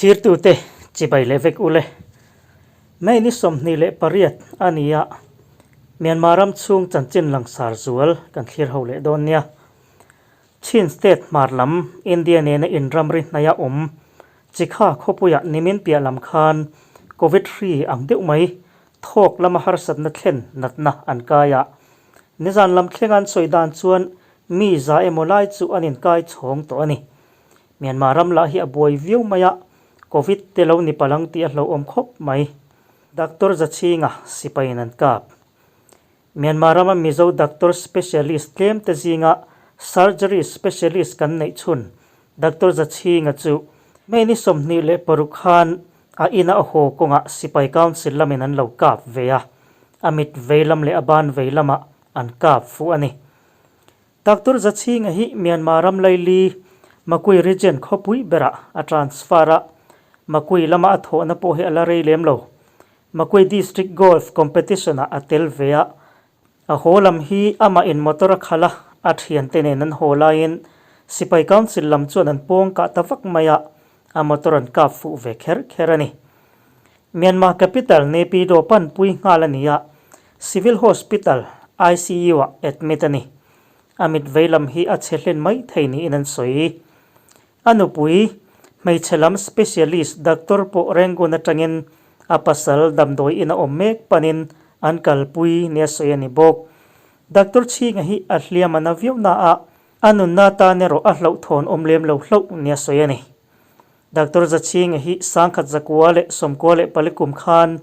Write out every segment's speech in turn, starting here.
Thlirtute chibai leh vek ule. May ni 28 a ni a, Myanmar ram chhung chanchin langsar zual kan thlir ho leh dawn nia. Chin State hmar lam India nena inramri hnaia awm Chikha khawpuiah nimin piah lam khan Covid hri ang deuh mai thawk lama harsatna thlen natna an kai a. Nizan lam thlenga an sawi dan chuan mi za emaw lai chu an inkai chhawng tawh a ni. Myanmar ram lah hi a buai viau mai a, Covid te lo ni palang tih a hlauhawm khawp mai. Doctor Zachhinga sipaiin an kap. Myanmar rama Mizo doctor specialist tlem te zinga surgery specialist kan neih chhun Doctor Zachhinga chu May ni 26 khan a ina a haw kawngah Sipai Council lamin an lo kap ve a, a mit vei lam leh a ban vei lamah an kap fuh a ni. Doctor Zachhinga hi Myanmar ram laili Makui region khawpui berah a transfer a, Makui lama a thawhna pawh hi a la rei lem lo. Makui District Golf Competition-ah a tel ve a, a haw lam hi amah in motor a khalh a, a thiante nen an haw laiin Sipai Council lam chuan an pawng kah ta vak mai a, a motor an kap fuh ve kher kher a ni. Myanmar capital Naypyidaw panpui nghal a ni a, Civil Hospital, ICU-ah admit a ni. A mit vei lam hi a chhe hlen mai thei niin an sawi. A nupui, hmeichhe lam specialist doctor pawh Rangoon atangin a pasal damdawi in a awm mek panin an kalpui nia sawi a ni bawk. Doctor Chhinga hi a hliam a na viau na a, a nunna tan erawh a hlauhthawn awm lem lo hlauh nia sawi a ni. Doctor Zachhinga hi 1994 kum khan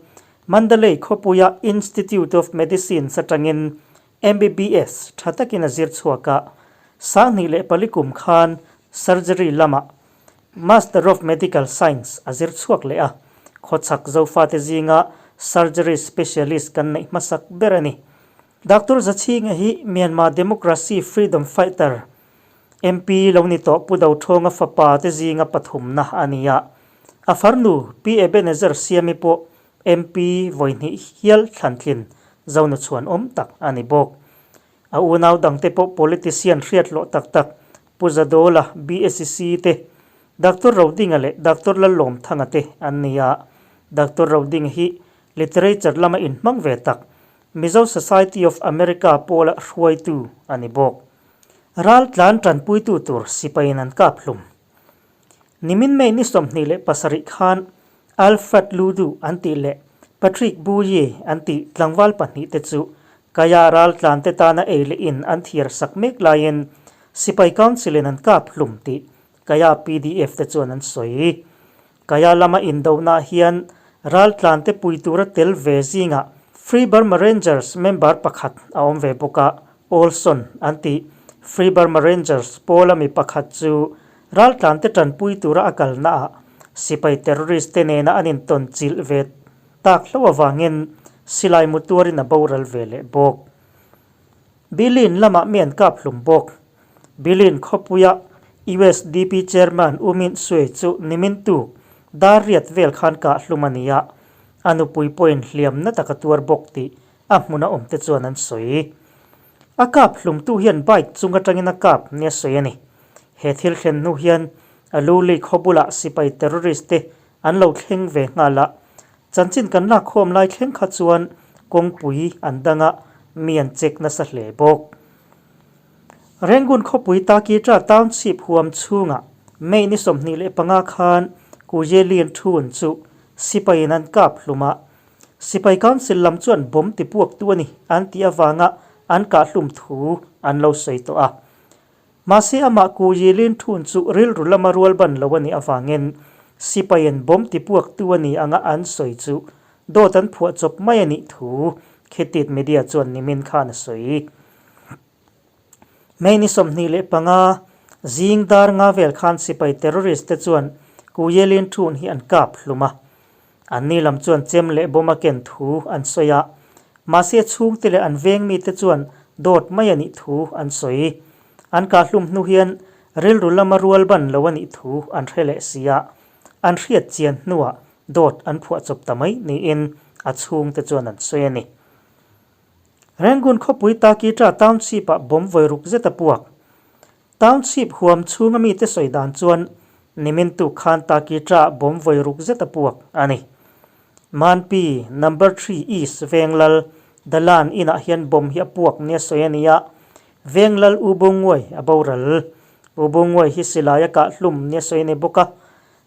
Mandalay khawpuia Institute of Medicines atangin MBBS tha takin a zir chhuak a, 2004 kum khan Surgery lamah Master of Medical Science a zir chhuak leh a, khawchhak Zofate zinga Surgery Specialist kan neih hmasak ber a ni. Doctor Zachhinga hi Myanmar Democracy Freedom Fighter, MP lo ni tawh Pu Dothawnga fapa te zinga pathumna a ni a, a farnu Pi Ebenezer Siami pawh MP vawi hnih hial thlantlin zona chhuan awm tak a ni bawk. A unau dangte pawh politician hriat hlawh tak tak Pu Zadawla, BSCC te, Doctor Rodinga leh Doctor Lallawmthanga te an ni a. Doctor Rodinga hi literature lama inhmang ve tak Mizo Society of America pawla hruaitu a ni bawk. Ral tlan tanpuitu tur sipaiin an kap hlum. Nimin May ni 27 khan Alfred Ludu an tih leh Patrick Buyi an tih tlangval pahnih te chu Kaya ral tlan te tana ei leh in an thiar sak mek laiin Sipai Council in an kap hlum tih Kaya pdf te chuan an sawi. Kaya lama indohnaah hian ral tlan te pui tura tel ve zingah Free Burma Rangers member pakhat a awm ve bawk a, Olson an tih. Free Burma Rangers pawla mi pakhat chu ral tlan te tanpui tura a kalnaah sipai terrorist te nena an intawn chilh ve tak hlauh avangin silai mu tuarin a boral ve leh bawk. Bilin lamah mi an kap hlum bawk. Bilin khawpuia usdp Chairman U Myint Swe chu nimin tuk dar riat vel khan kah hlum a ni a, a nupui pawhin hliamna tak a tuar bawk tih a hmuna awmte chuan an sawi. A kap hlumtu hian bike chung atangin a kap nia sawi a ni. He thil thlen hnu hian a lu lei khaw bulah sipai terrorist te an lo thleng ve nghal a, Chanchin kan lakkhawm lai thleng kha chuan kawngpui an dang a, mi an check nasa hle bawk. Rangoon khawpui Takitra Township huam chhungah May ni 25 khan Kuyelian Thun chu sipaiin an kap hlum a, Sipai Council lam chuan bomb tipuaktu a ni an tih avanga an kah hlum thu an lo sawi tawh a. Mahse amah Kuyilin Thun chu rilru lama rual ban lo a nih avangin sipaiin bomb tipuaktu a ni anga an sawi chu dawt an phuah chawp mai a nih thu Khetit Media chuan nimin khan a sawi. May ni 25 zing dar nga vel khan sipai terrorist te chuan Kuyilin Thun hi an kap hlum a. Anni lam chuan chem leh bomb a ken thu an sawi a, mahse chhungte leh an veng mite chuan dawt mai a nih thu an sawi. An kah hlum hnu hian rilru lama rual ban lo a nih thu an hre leh si a, an hriat chian hnuah dawt an phuah chawp ta mai niin a chhungte chuan an sawi a ni. Rangoon khawpui Takitra Township-ah bomb vawi ruk zet a puak. Township huam chhunga mite sawi dan chuan Nimin tuk khan Takitra bawm vawi ruk zet a puak a ni. Manpi Number Three East Venglal Dalan inah hian bomb hi a puak nia sawi a ni a, Venglal U Bunguai a boral. U Bunguai hi silai a kah hlum nia sawi a ni bawk a,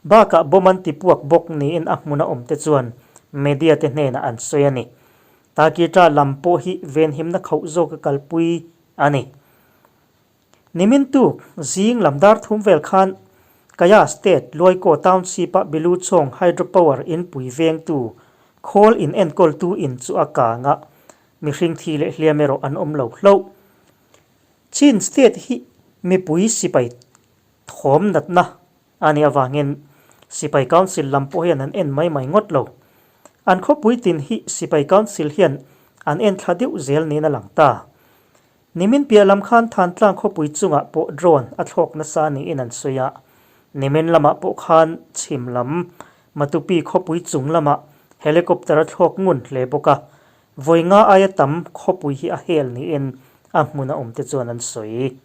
bakah bomb an ti puak bawk niin a hmuna awmte chuan media te hnenah an sawi a ni. Takitra lam pawh hi venhimna khauh zawk a kalpui a ni. Nimin tuk zing lam dar thum vel khan Kaya State Luaikaw Township-a Biluchawng Hydropower inpui vengtu khawl in enkawltu in chu a kang a, mihring thi leh hliam erawh an awm lo hlauh. Chin State hi mipui sipai thawm natna a nih avangin Sipai Council lam pawh hian an en mai mai ngawt lo. An khawpui tin hi Sipai Council hian an en thla deuh zel niin a lang ta. Nimin piah lam khan Thantlang khawpui chungah pawh drone a thlawk nasa niin an sawi a. Nimin lamah pawh khan chhim lam Matupi khawpui chung lamah helicopter a thlawk ngun hle bawk a. Vawi nga aia tam khawpui hi a hel niin a hmuna awmte chuan an sawi.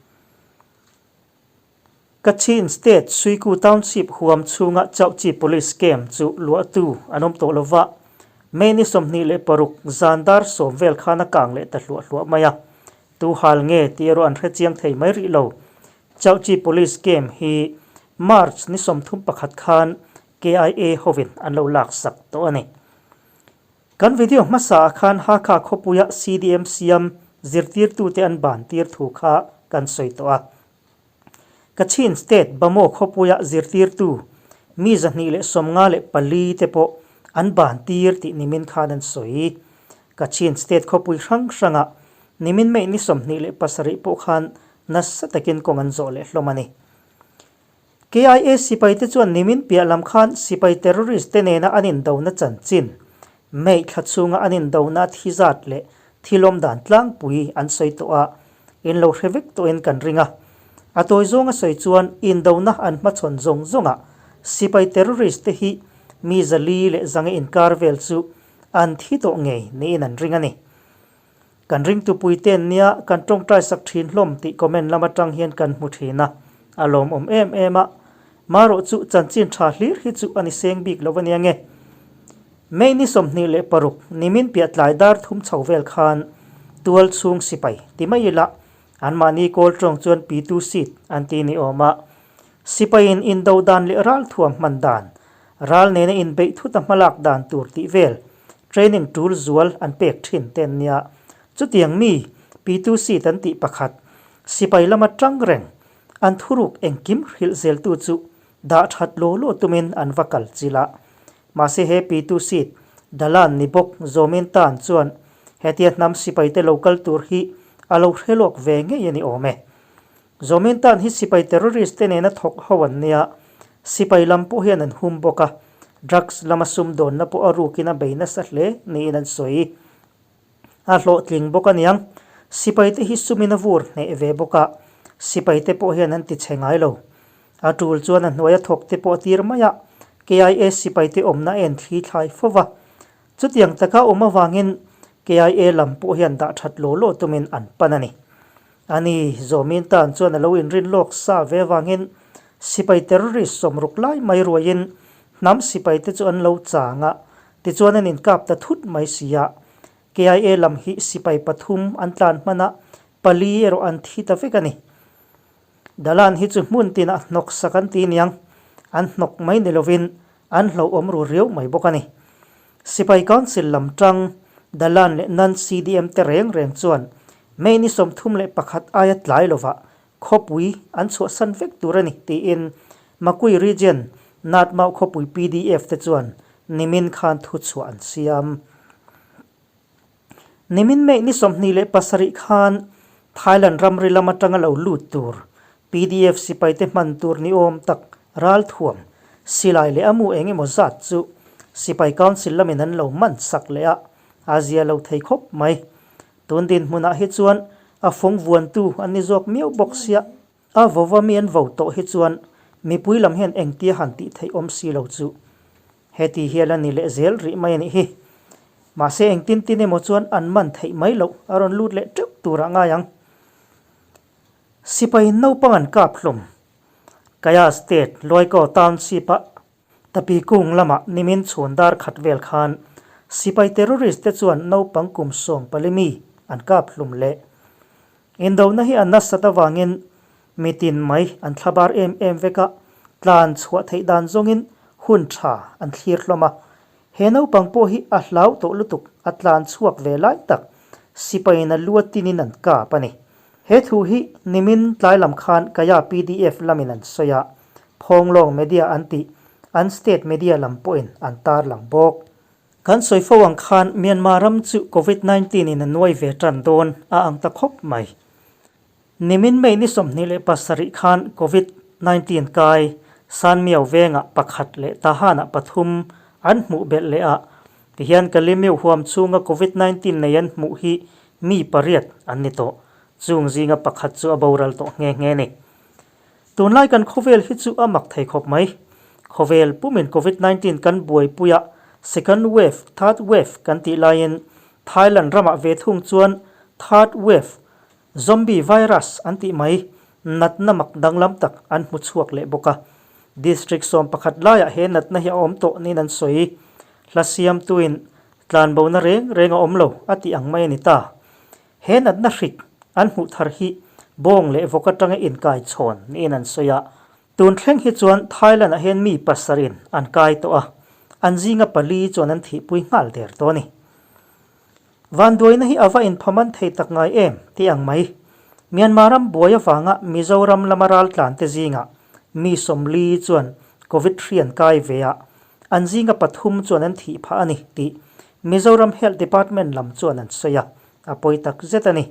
Kachin State Suiku Township huam chhunga Chauhchi Police Camp chu luahtu an awm tawh lova, May ni 26 zan dar sawm vel khan a kang leh ta hluah hluah mai a. Tu hal nge tih erawh an hre chiang thei mai rih lo. Chauhchi Police Camp hi March ni 31 khan KIA hovin an lo laksak tawh a ni. Kan video hmasa ah khan Hakha khawpuia CDM siam zirtirtute an ban tir thu kha kan sawi tawh a. Kachin State Bamaw khawpuia zirtirtu mi 254 te pawh an ban tir tih nimin khan an sawi. Kachin State khawpui hrang hrangah nimin May ni 27 pawh khan nasa takin kawng an zawh leh hlawm a ni. KIA sipai te chuan nimin piah lam khan sipai terrorist te nena an indona chanchin, May thla chhunga an indona thi zat leh thilawm dan tlangpui an sawi tawh a, in lo hre vek tawhin kan ring a. A tawi zawnga sawi chuan indona an hmachhawn zawng zawngah sipai terrorist te hi mi zali leh zange inkar vel chu an thi tawh ngei niin an ring a ni. Kan ringtupui ten nia kan tawngtai sak thin hlawm tih comment lam atang hian kan hmu thin a, a lawmawm em em a. Marawh chu chanchin tha hlir hi chu a ni seng bik lo ania nge. May ni 26 nimin piah tlai dar thum chho vel khan tual chhung sipai ti mai ila anmahni kawl tawng chuan P2 seat an ti ni awm a. Sipaiin indo dan leh ral thuam hman dan, ral nena inbeih thut a hmalak dan tur tih vel training tul zual an pek thin te an nia. Chutiang mi P2 seat an tih pakhat sipai lama tang reng an thuruk engkim hrilh zeltu chu dah that law law tumin an va kal chilh a. Mahse he pitu seat Dalan ni bawk Zawmin tan chuan hetia hnam sipaite lo kal tur hi a lo hre lawk ve ngei a ni awm e. Zawmin tan hi sipai terrorist te nena thawk ho an nia, sipai lam pawh hian an hum bawk a, drugs lama sumdawnna pawh a rukin a bei nasa hle niin an sawi. A hlawhtling bawk aniang. Sipaite hi sumin a vur hneh ve bawk a, sipaite pawh hian an ti chhe ngai lo. A tul chuan a hnuaia thawk te pawh a tir mai a, KIA sipaite awmna a en thli thlai fo va. Chutiang taka awm avangin KIA lam pawh hian dah that law law tumin an pan a ni. Ani, Zawmin tan chuan a lo inrin lawk sa ve avangin sipai terrorist sawmruk lai mai ruaiin hnam sipaite chu an lo chang a, Tichuan an inkap ta thut mai si a, KIA lam hi sipai pathum an tlan hman a, pali erawh an thi ta vek a ni. Dalan hi chu hmun tinah hnawk sak an ti niang, an hnawk mai ni lovin an hlauhawm ru riau mai bawk a ni. Sipai Council lam tang Dalan leh Nan CDM te reng reng chuan May ni 31 aia tlai lovah Khawpui an chhuahsan vek tur a ni tiin Makui Region Natmau khawpui pdf te chuan nimin khan thu chhuah an siam. Nimin May ni 27 khan Thailand ramri lam atanga lo lut tur pdf sipaite hman tur ni awm tak ralthuam silai leh a mu eng emaw zat chu Sipai Council lamin an lo man sak leh a, a zia lo thei khawp mai. Tun dinhmunah hi chuan a fawng vuantu an ni zawk miau bawk sia. A vova mi an vo tawh hi chuan mipui lam hian engtia han tih theih awm si lo chu heti hial a ni leh zel rih mai a nih hi. Mahse engtin tin emaw chuan an man theih mai loh a rawn lut leh teuh turah ngai ang. Sipai naupang an kap hlawm. Kaya State, Loikaw Township-a Tapi kung lamah nimin chhun dar khat vel khan sipai terrorist te chuan naupang kum 14 mi an kap hlum leh. Indona hi a nasat avangin mitin mai an thlabar em em vek a, tlan chhuah theih dan zawngin hun tha an thlir hlawm a. He naupang pawh hi a hlau tawh lutuk a tlan chhuak ve lai tak sipaiin a lu a tinin an kap a ni. He thu hi nimin tlai lam khan Kaya pdf lamin an sawi a, Phawnglawng media an tih an state media lam pawhin an tarlang bawk. Kan sawi fo ang khan Myanmar ram chu Covid 19 in a nuai ve tan dawn a ang ta khawp mai. Nimin May ni 27 khan Covid 19 kai Sanmiao vengah pakhat leh Tahanah pathum an hmuh belh leh a, tihian Kalimiu huam chhunga Covid 19 nei an hmuh hi mi pariat an ni tawh. Chung zinga pakhat chu a boral tawh nghe nghe ni. Tunlai kan khawvel hi chu a mak thei khawp mai. Khawvel pumin Covid 19 kan buaipui a, second wave, third wave kan tih laiin Thailand ramah ve thung chuan third wave, zombie virus an tih mai, natna mak danglam tak an hmu chhuak leh bawk a. District 11 laiah he natna hi a awm tawh niin an sawi. Hla siamtuin tlanbona reng reng a awm lo a tih ang mai a ni ta. He natna hrik an hmuh thar hi bawng leh vawk atanga inkai chhawn niin an sawi a. Tun thleng hi chuan Thailand-ah hian mi pasarin an kai tawh a, an zinga pali chuan an thihpui nghal der tawh a ni. Vanduaina hi a va inphaman thei tak ngai em tih ang mai. Myanmar ram buai avanga Mizoram lama raltlante zingah mi 40 chuan Covid hri an kai ve a, an zinga pathum chuan an thih phah a ni tih Mizoram Health Department lam chuan an sawi a, a pawi tak zet a ni.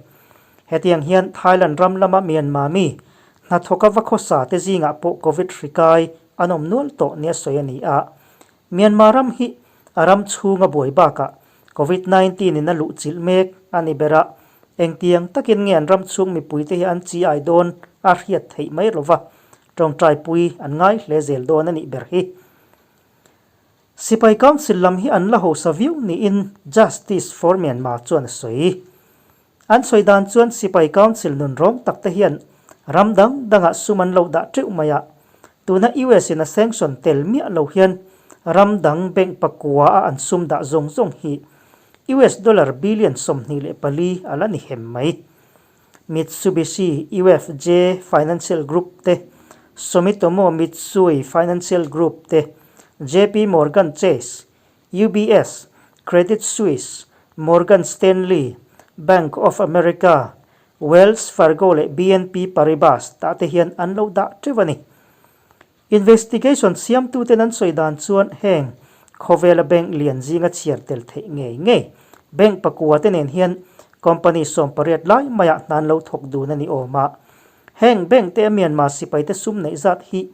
Hetiang hian Thailand ram lama Myanmar mi hnathawka va khawsa te zingah pawh Covid hri kai an awm nual tawh nia sawi a ni a. Myanmar ram hi a ram chhunga buai bakah Covid 19 in a luh chilh mek a ni ber a, engtiang takin nge an ram chhung mipuite hi an chi ai dawn a hriat theih mai lova, tawngtaipui an ngai hle zel dawn a nih ber hi. Sipai Council lam hi an la hausa viau niin Justice for Myanmar chuan a sawi. An sawi dan chuan Sipai Council nun rawng tak te hian ram dang dangah sum an lo dah teuh mai a, tuna US in a sanction tel miah lo hian ram dang bank pakua a an sum dah zawng zawng hi US dollar billion 24 a la ni hem mai. Mitsubishi UFJ Financial Group te, Sumitomo Mitsui Financial Group te, JP Morgan Chase, UBS, Credit Suisse, Morgan Stanley, Bank of America, Wells Fargo leh BNP Paribas tah te hian an lo dah teuh a ni. Investigation siamtuten an sawi dan chuan heng khawvela bank lian zinga chhiar tel theih ngei ngei bank pakua te nen hian company 18 lai maiah hna an lo thawk dun a ni awm a. Heng bank te a Myanmar sipaite sum neih zat hi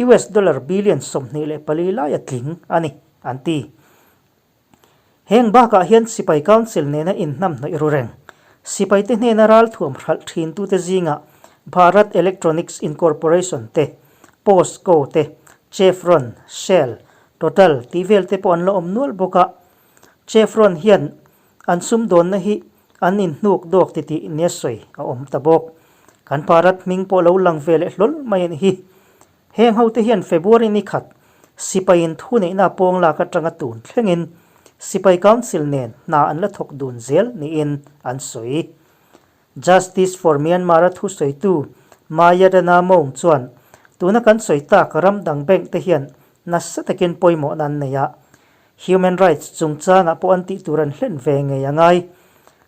US dollar billion 24 lai a tling a ni, an ti. Heng bakah hian Sipai Council nena inhnamhnawih ru reng, sipaite hnena ralthuam hralh thintute zingah Bharat Electronics Incorporation te, POSCO te, Chevron, Shell, Total tih vel te pawh an la awm nual bawk a. Chevron hian an sumdawnna hi an inhnuk dawk titih nia sawi a awm ta bawk. Kan Bharat hming pawh lo lang ve leh hlawl mai a nih hi. Heng hote hian February ni khat sipaiin thuneihna pawng lak atanga tun thlengin Sipai Council nen hna an la thawk dun zel niin an sawi. Justice for Myanmar-a thusawitu Mayadana Maung chuan tuna kan sawi tak ram dang bank te hian nasa takin pawimawhna an nei a, human rights chungchangah pawh an tih tur an hlen ve ngei a ngai.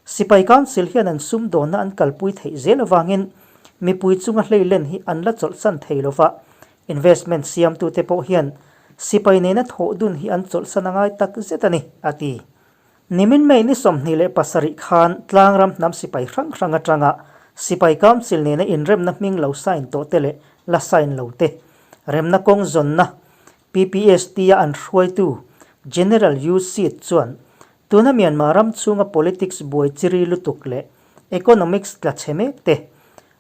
Sipai Council hian an sumdawnna an kalpui theih zel avangin mipui chunga hleilen hi an la chawlhsan thei lova, investment siamtute pawh hian sipai nena thawh dun hi an chawlhsan a ngai tak zet a ni, a ti. Nimin May ni 27 khan tlangram hnam sipai hrang hrang atanga Sipai Council nena inremna hming lo sign tawh te leh la sign lo te remna kawng zawnna PPST a an hruaitu General U Seat chuan tuna Myanmar ram chhunga politics buai chiri lutuk leh economics tla chhe mek te,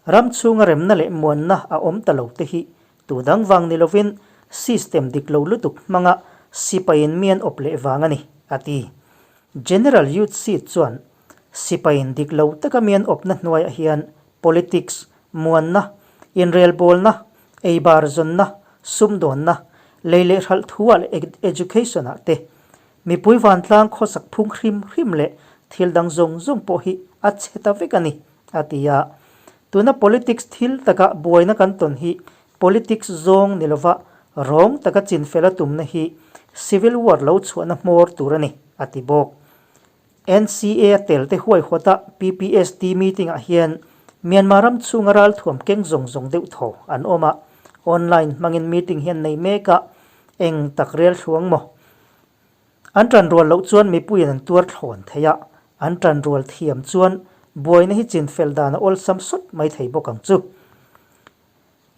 ram chhunga remna leh muanna a awm ta lo te hi tu dang vang ni lovin system dik lo lutuk hmanga sipaiin mi an awp leh vang a ni, a ti. General U Seat chuan sipaiin dik lo taka mi an awpna hnuaiah hian politics, muanna, inrelbawlna, Eibar zawnna, sumdawnna, lei leh hralh thuah leh education ah te, mipui vantlang khawsak phung hrim hrim leh thil dang zawng zawng pawh hi a chhe ta vek a ni, a ti a. Tuna politics thil taka buaina kan tawn hi politics zawng ni lova rawng taka chinfel a tumna hi civil war lo chhuahna hmawr tur a ni, a ti bawk. NCA a tel te huaihawta PPST meeting ah hian Myanmar ram chhunga ralthuam keng zawng zawng deuh tho an awm a, online hmangin meeting hi an nei mek a, eng tak rel thluang maw? An tanrual loh chuan mipuiin an tuar thlawn thei a, an tanrual thiam chuan buaina hi chinfel dan a awlsam sawt mai thei bawk ang chu.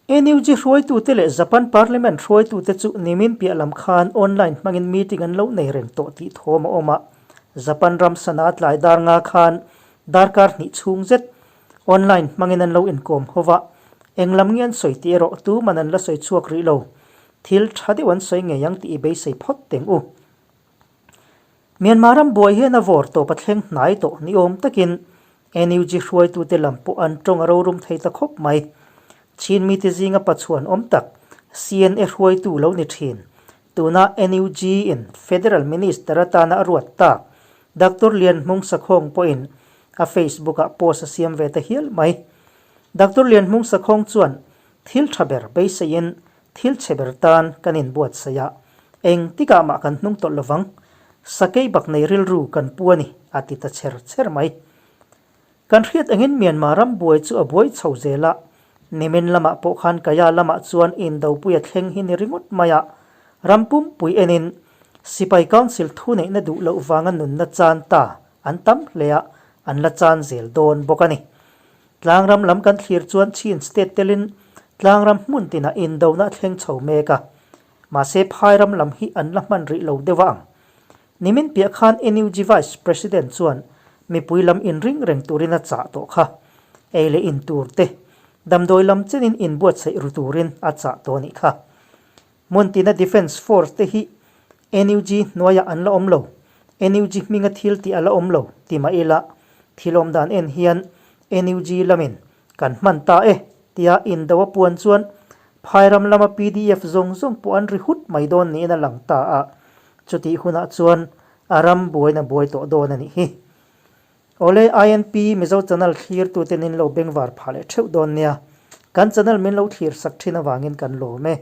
NUG hruaitute leh Japan Parliament hruaitute chu nimin piah lam khan online hmangin meeting an lo nei reng tawh tih thawm a awm a. Japan ram sana tlai dar nga khan darkar hnih chhung zet online hmangin an lo inkawm ho va, eng lam nge an sawi tih erawh tuman an la sawi chhuak rih lo. Thil tha deuh an sawi ngei ang tih i beisei phawt teng u. Myanmar ram buai hian a vawr tawp a thleng hnai tawh ni awm takin NUG hruaitute lam pawh an tawng a rorum thei ta khawp mai. Chin mite zinga pachuan awm tak CNA hruaitu lo ni thin. Tuna NUG in Federal Minister atana a ruat tak Doctor Lian Hmung Sakhawng pawhin a Facebook ah post a siam ve ta hial mai. Doctor Lian Hmung Sakhawng chuan thil tha ber beiseiin Thil chhe ber tan kan inbuatsaih a, eng tikah mah kan hnung tawlh lovang. Sakei bak nei rilru kan pu a ni, a ti ta chher chher mai. Kan hriat angin Myanmar ram buai chu a buai chho zel a, nimin lamah pawh khan Kaya lamah chuan indopui a thleng hi ni ringawt mai a, ram pumpui enin Sipai Council thuneihna duh loh vanga nunna chan ta an tam hle a, an la chan zel dawn bawk a ni. Tlangram lam kan thlir chuan Chin state telin tlangram hmun tinah indona a thleng chho mek a, mahse phairam lam hi an la hman rih lo deuh a ang. Nimin piah khan NUG Vice President chuan mipui lam inring reng turin a chah tawh kha. Ei leh in tur te, damdawi lam chenin inbuatsaih ru turin a chah tawh a nih kha. Hmun tina Defence Force te hi NUG hnuaiah an la awm lo, NUG hminga thil tih a la awm lo ti mah ila, thil awm dan en hian NUG lamin kan hman ta e tia indo a puan chuan phairam lama pdf zawng zawng pawh an ri hut mai dawn niin a lang ta a, chutih hunah chuan a ram buaina buai tawh dawn a nih hi. Awle INP Mizo channel thlirtute nin lo bengvar phah leh theuh dawn nia. Kan channel min lo thlir sak thin avangin kan lawm e.